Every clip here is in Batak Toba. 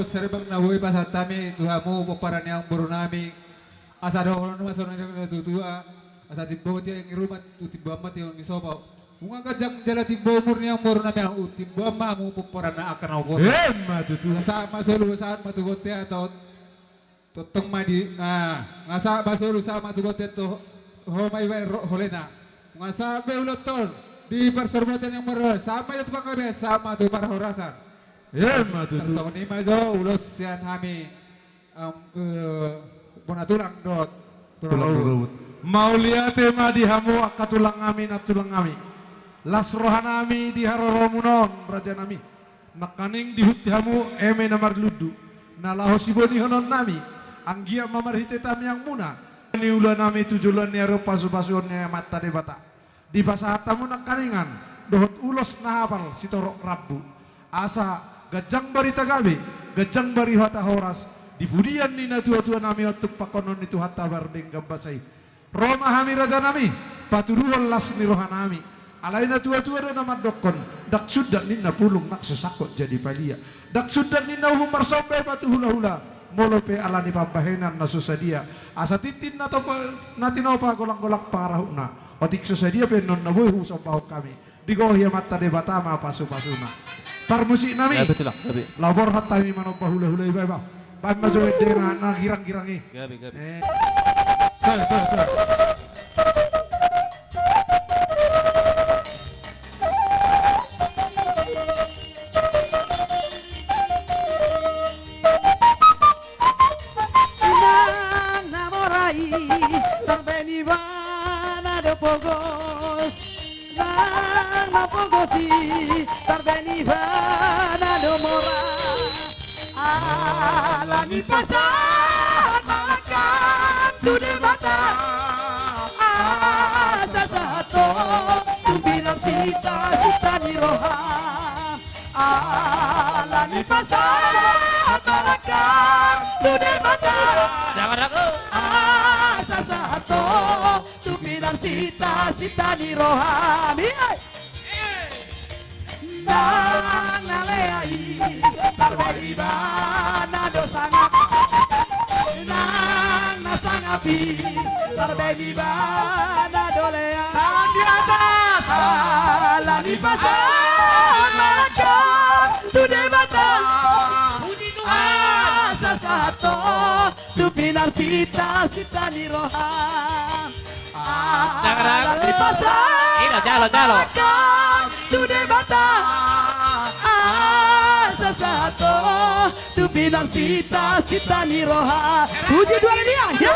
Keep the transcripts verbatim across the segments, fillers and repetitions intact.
Sarimbang na boi pasahat hami tu hamu pomparan ni amangboru nami. Asa dohonon ma songon na nidok ni natuatua. Asa timbo tiang ni ruma, tu timbo ma tiang ni sopo. Nunga ganjang jala timbo umur ni amangboru nami, nunga timbo ma hamu pomparan na angka na huposo. Emma tutu. Sahat ma solu, sahat ma tu bontean, tongtong ma di, ah, nunga sahat ma solu, sahat ma tu bontean, tu ho ma iba ro-, holena. Nunga sahat be ulaon on di parsaribotean ni amangboru, sahat ma tu panggabean, sahat ma tu parhorasan. Emma tutu. Tarsongon i ma jo ulos sian hami, em, eh, bona tulang dohot tulang rorobot. Mauliate ma di hamu angka tulang nami, nantulang nami. Las roha nami di haroromuna on, raja nami. Nangkaning diihut hamu eme na marlundu, na laho sibonihonon nami, anggiat ma marhite tangiangmuna niula nami tu joloan ni ari on pasupasuon ni Amanta Debata. Dipasahat hamu nangkaningan dohot ulos na hapal sitorop rambu. Asa ganjang barita gabe, ganjang barita horas di pudian ni natuatua nami on tumpahon ni Tuhanta mardenggan basa i. Ro ma hami raja nami, patuduhon las ni roha nami. Alai natuatua do na mandokkon, ndang sundat ninna pulung nang so sangkot jadi palia. Ndang sundat ninna uhum marsomba i patu hulahula, molo pe ala ni pambahenan na so sadia. Asa tintin na topa, na tinopa golanggolang pangarahutna. Otik so sadia pe annon na boi husombahon hami, digohi Amanta Debata ma pasupasuna. Parmusik nami. Ya, betul lah, tapi laho borhat hami manomba hulahula i, baen ma. Baen ma jo ende na, na girang-girang i. Gabe, gabe. Eh. Tuh, tuh, tuh. Nang na mora i tarbaen ibana do pogos. Nang na pogos i tarbaen ibana do mora. Ala ni pasahat ma langkam tu Debata, asa sahat ho tu pinarsinta sinta ni roha. Ala ni pasahat ma langkam tu Debata, asa sahat ho tu pinarsinta sinta ni rohami. Nang na lea i tarbaen ibana do sangap. Nang na sangap i tarbaen ibana do lea. Tangan di atas. Ala ni pasahat ma langkam tu Debata, puji Tuhan, asa sahat ho tu pinarsinta sinta ni roha. Ala ni pasahat ma langkam tu Debata, asa sahat ho tu pinarsinta sinta ni roha. Puji Tuhan, ya.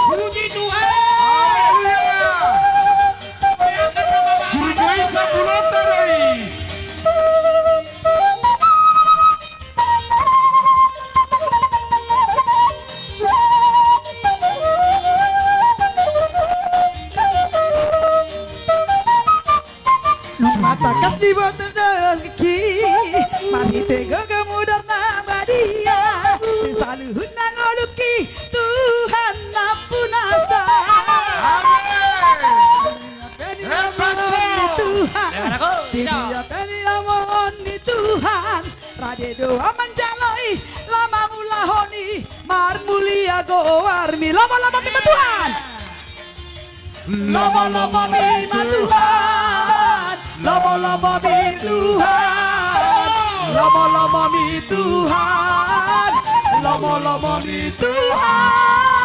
Puji Tuhan. Haleluya. Surgo i sambulonta do i. Nunga tangkas diboto dongki marhite gogo mudar na badia tu saluhut na ngolungki, Tuhan nampunasa. Amin. Di dia pe ni amohon ni Tuhan, di dia pe ni amohon ni Tuhan, rade do ahu manjalo i, laho mangulahon i, marmulia goarmi. Lomo-lomomi ma Tuhan. Lomo-lomomi ma Tuhan. Lomo-lomomi Tuhan. Lomo-lomomi Tuhan. Lomo-lomomi Tuhan.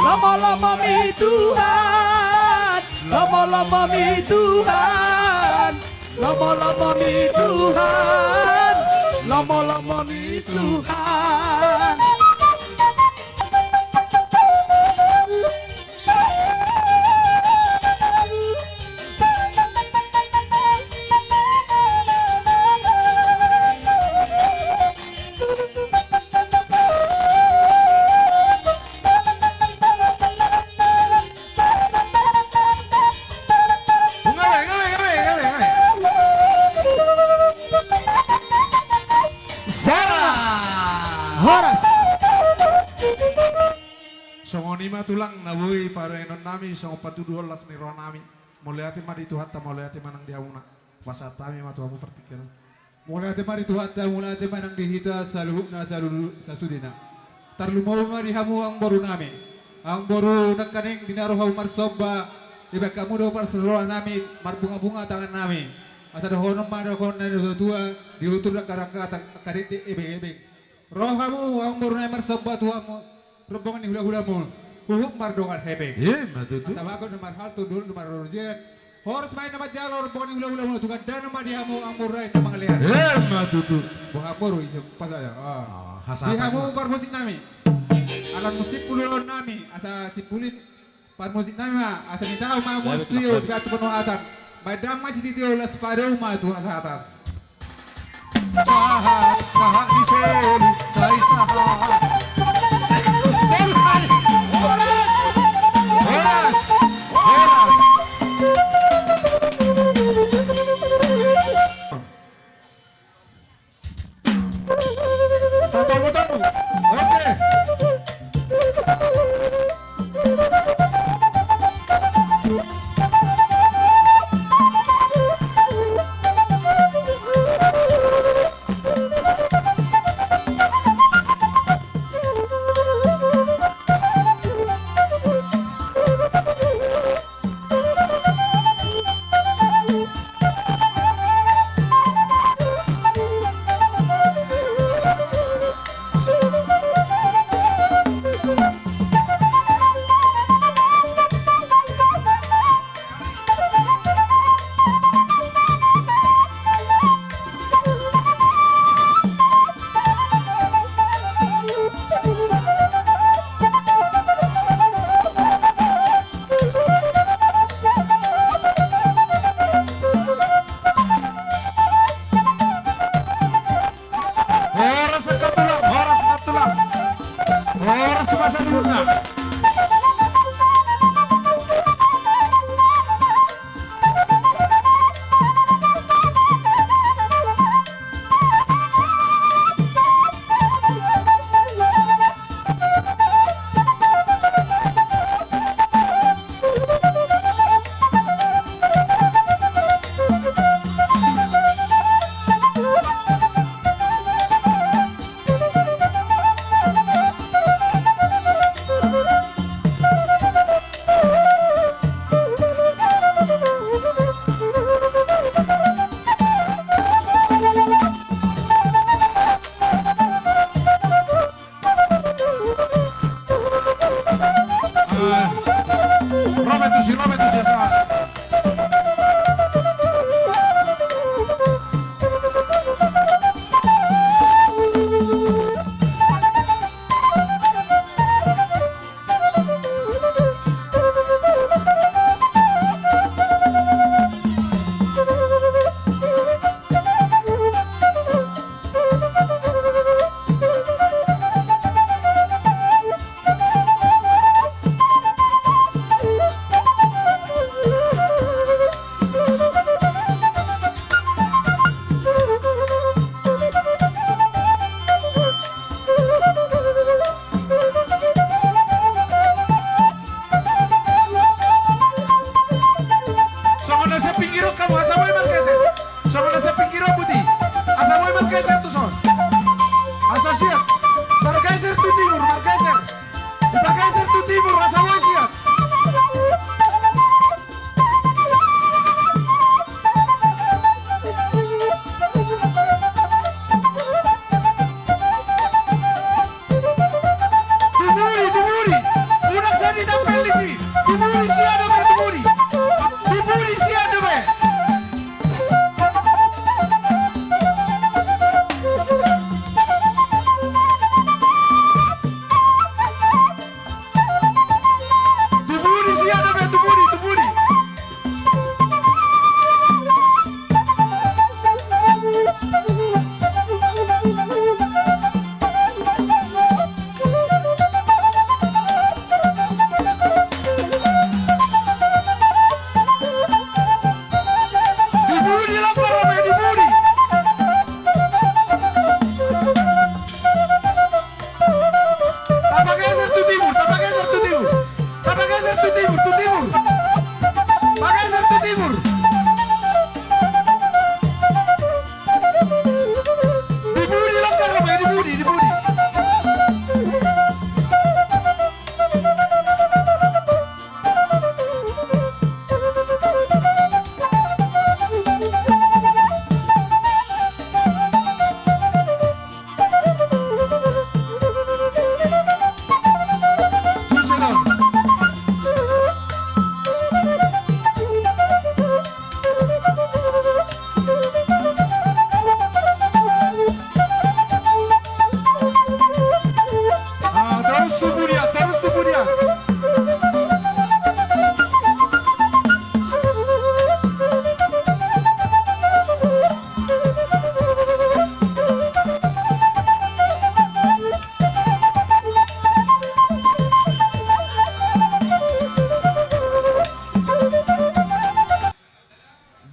Lomo-lomomi Tuhan. Lomo-lomomi Tuhan. Lomo-lomomi Tuhan. Lomo-lomomi Tuhan. I ma tulang na boi pabahenon nami songon patuduhon las ni roha nami. Mauliate ma di Tuhanta, mauliate ma nang di hamuna. Pasahat hami ma tu hamu partingkian. Mauliate ma di Tuhanta, mauliate ma nang di hita saluhutna, saluhut sasudena. Tarlumobi ma di hamu amangboru nami. Amangboru, nangkaning di na ro hamu marsomba, dibahen hamu do parsaroha nami, marbungabunga tangan nami. Asa dohonon ma dohonon ni natuatua, di utur angka rangka, angka dekdek, ebeng-ebeng. Ro hamu amangboru nami marsomba tu hamu, rombongan ni hulahulamu, huhut mardongan hepeng. I ma tutu. Asa bagot na marhalto, dohot na marorjean, horas ma i na manjalo, rombongan ni hulahulamu, tu gandana ma di hamu amangboru nami na mangalean. I ma tutu. Boha amangboru, ise pasahat. Ah. Ah, hasahatan. Di hamu parmusik nami. Ala musimpul ulaon nami, asa simpul i parmusik nami ma, asa nitahu ma hamu. Baru tu tio, baru. Di batu penuh atan. Badan ma sititi olas, padao ma tu hasahatan. Sahat, sahat di solu, sai sahat. Horas, horas, horas. Tatomu, tatomu. Oke.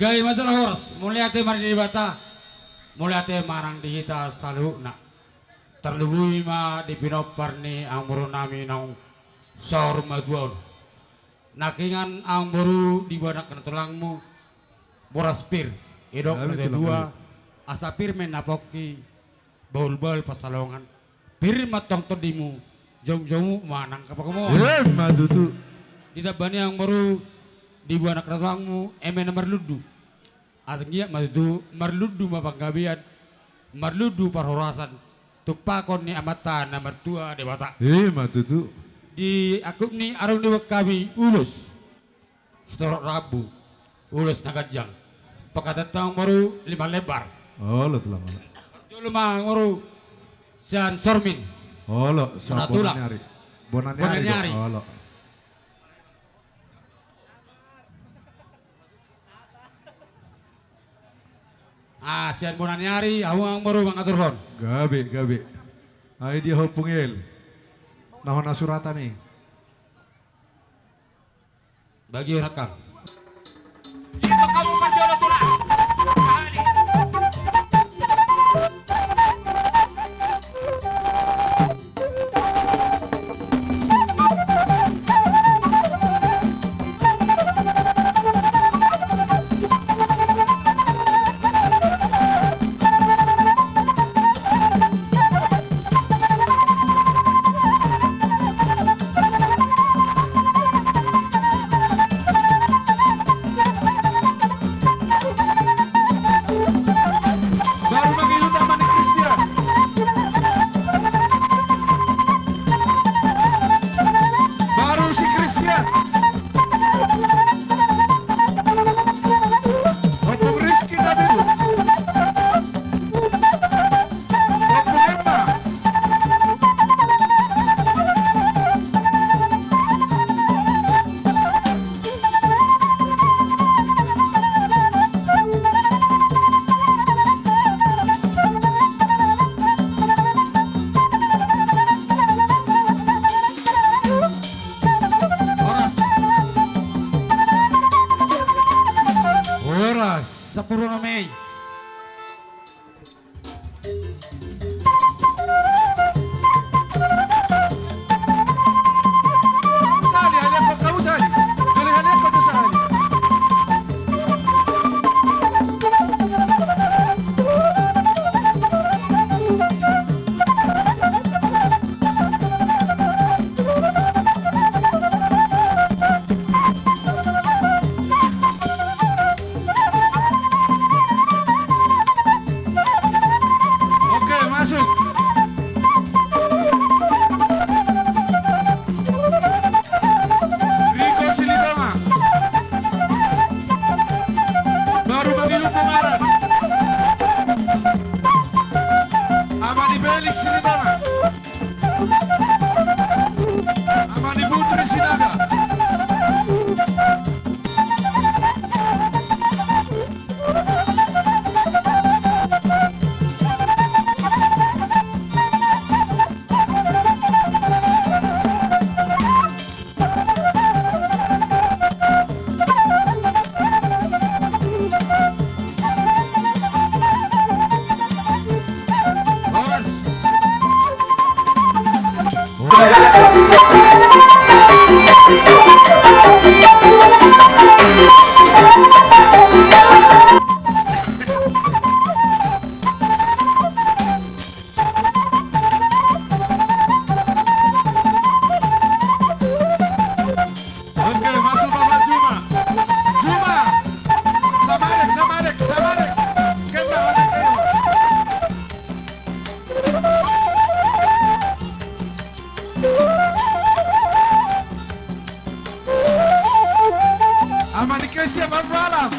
Gabe ma jala horas, mauliate ma di Debata, mauliate ma nang di hita saluhutna. Tarlumobi ma di pinompar ni amangboru nami naung saur matua on. Nangkiningan amangboru diboan angka na tulangmu, boras pir, didok na tua-tua, asa pir ma inna pongki, bahul-bahul pansalongan. Pir ma tong tondimu, joujou ma nang angka pangomoan. Emma tutu. Ditamba ni amangboru diboan angka na tulangmu eme na marlundu. Asa anggiat ma tutu marlundu ma panggabean, marlundu parhorasan, tumpahon ni Amanta na martua Debata. Emma tutu. Di angkup ni arung ni boan hami ulos sitorop rambu, ulos na ganjang. Pangkataion tu amangboru lima lembar. Olo, selamat. Jolo ma amangboru sian Sormin. Olo, sian Bonaniari. Bonaniari. Olo. Ah, sian Bonaniari, hamu amangboru mangaturhon. Gabe, gabe. Ai dia ho Ompung El. Na hona suratan i. Bagi rakan. Baru mangihut Ama ni Kristian. Baru si Kristian. Ompung Rizky tadi. Ompung Emma. Horas. Horas. Sampurna ma i. Sali, haliangkon hamu sali. Jolo haliangkon tu sali. Oke, masuk. Riko Silitonga. Baru mangihut Ungaran. Ama ni Felix Silitonga. Ama ni Putri Sinaga. Oke, masuk Bapak Juma. Juma. Samarek, samarek, samarek. Kena, kena. Ama ni Kesia Bang Balam.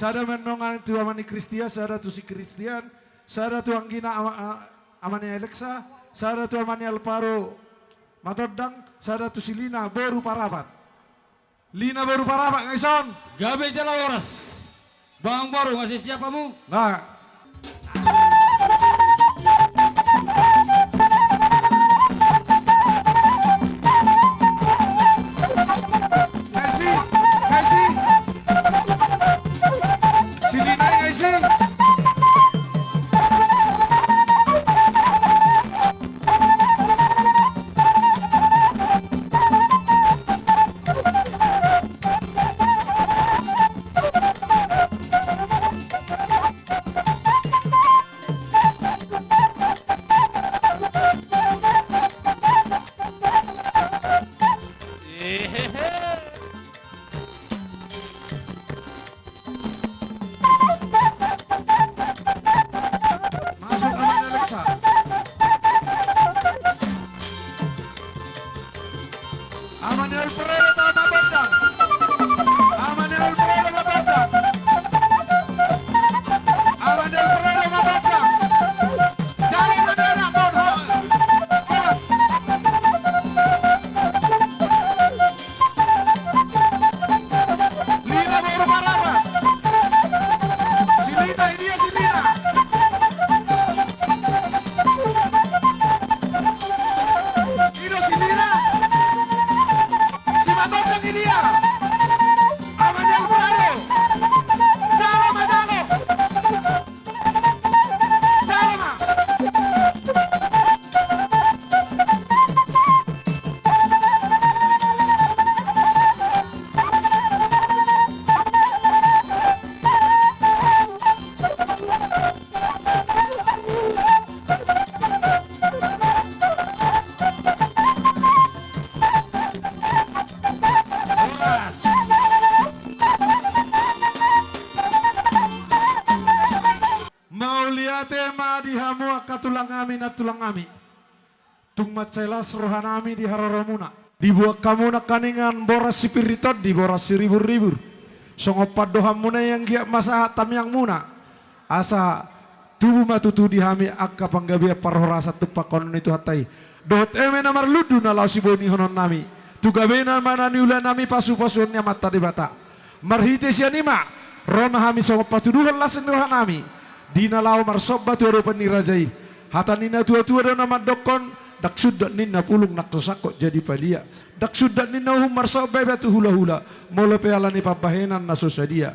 Sada mandongani tu ama ni Kristian, sada tu si Kristian, sada tu anggina ama, a-, ama ni Alexa, sada tu ama ni Alvaro Matondang, sada tu si Lina boru Parapat. Lina boru Parapat, nga ison? Gabe jala horas. Bang boru, nga siap hamu? Nga. Nga isi, nga isi. Si Lina nga isi. Masuk ama ni Alexa. Ama ni Alfredo Matondang. Ama ni Alfredo Matondang. Ama ni Alfredo Matondang. Jala na dera, mon, ho. Lina boru Parapat. Si Lina, i dia si Lina? I do si Lina? Si Matondang i dia? Ama ni Alfredo. Jalo ma, jalo. Jalo ma. Horas. Mauliate ma di hamu angka tulang nami, nantulang nami. Tung mansai las roha nami di haroromuna. Dibuat hamu nangkaningan boras sipir ni tondi, boras siribur-ribur. Songon pandohanmuna i, anggiat ma sahat tangiangmuna. Asa tubu ma tutu di hami angka panggabean parhorasan tumpahon ni Tuhanta i. Dohot eme na marlundu na laho siboanhonon nami. Tu gabena ma na niula nami pasu-pasuon ni Amanta Debata. Marhite sian i ma, ro ma hami songon patuduhon las ni roha nami. Di na laho marsomba tu adopan ni raja i. Hata ni na tua-tua do na mandokkon, ndang sundat ninna pulung nang so sangkot jadi palia. Ndang sundat ninna uhum marsomba iba tu hula-hula, molo pe ala ni pambahenan na so sadia.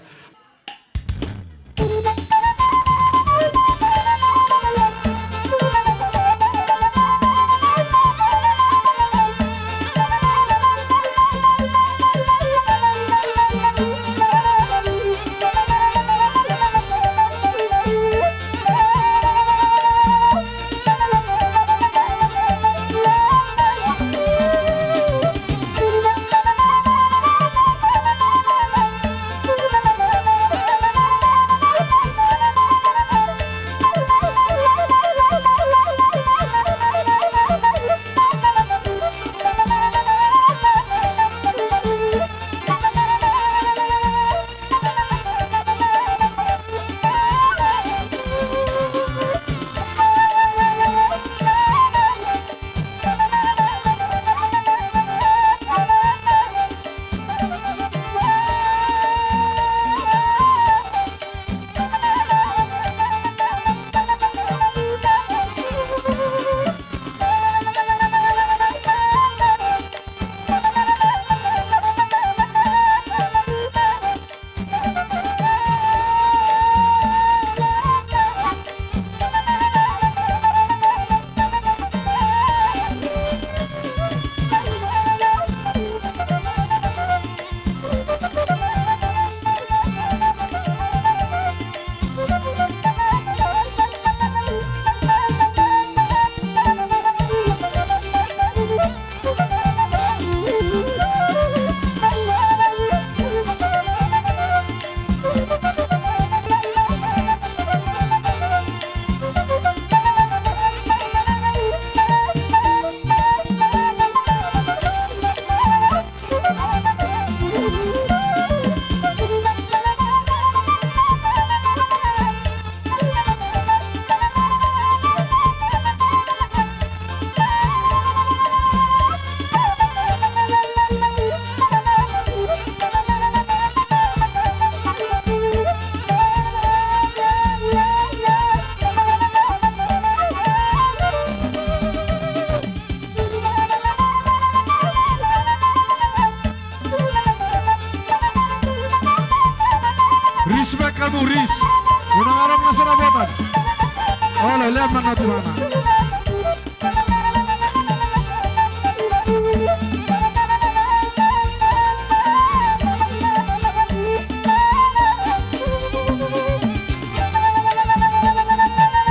Lean ma na tu ibana.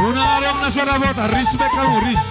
Unang adong na so dapotan, respect hamu, ris.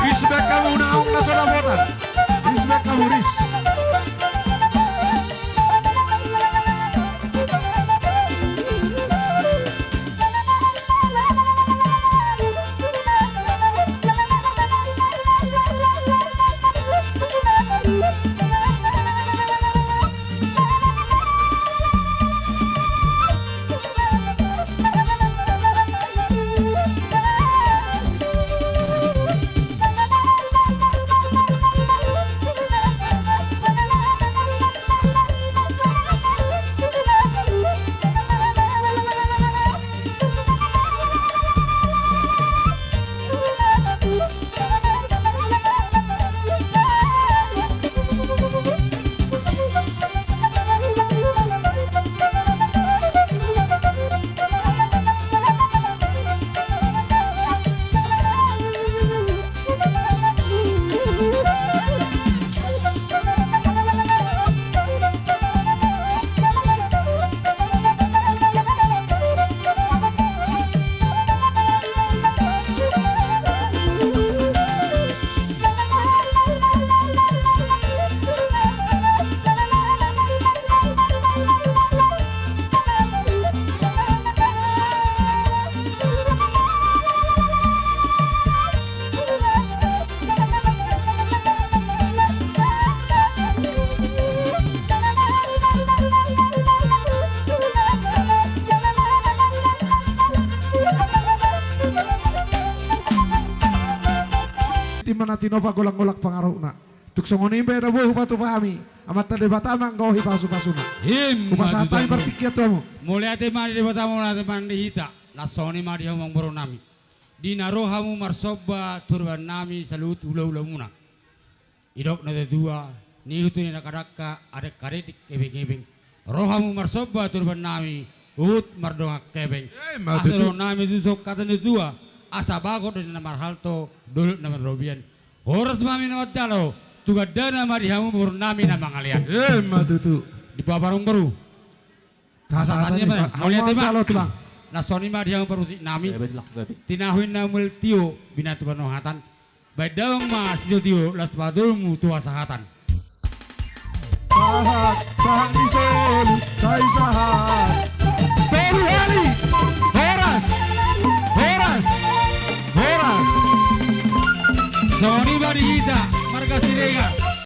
Respect hamu, naung na so dapotan. Respect hamu, ris. Tingki ma na tinopa golanggolang pangarahutna. Tung songon i ma na boi hupatupa hami, Amanta Debata ma anggo pasupasu-pasuna. Hupasahat hami partingkian tu hamu. Mauliate ma di Debata, mauliate ma di hita. Laos songon i ma di hamu amangboru nami. Di na ro hamu marsomba tu horban nami saluhut hula-hulamuna. Didok na tuatua, na ihuthon ni angka dangka, adat karetik ebeng-ebeng. Ro hamu marsomba tu horban nami, huhut mardongan hepeng. Asa dohonon nami tutu songon hata ni natuatua, asa bagot do na marhalto, dolok na marrobean. Horas ma hami na manjalo, tu gandana ma di hamu amangboru nami na mangalean. Ima tutu. Di paparung boru. Pasahatanna ma, mauliate ma. Laos songon i ma di hamu parmusik nami. Tinahu inna mual tio, binatu pandohatan. Baen damang ma sitio-tio, laos padomu tu hasahatan. Sahat, sahat ni solu, sai sahat. Tolu hali. Horas, horas, horas. Songon i ma di hita, marga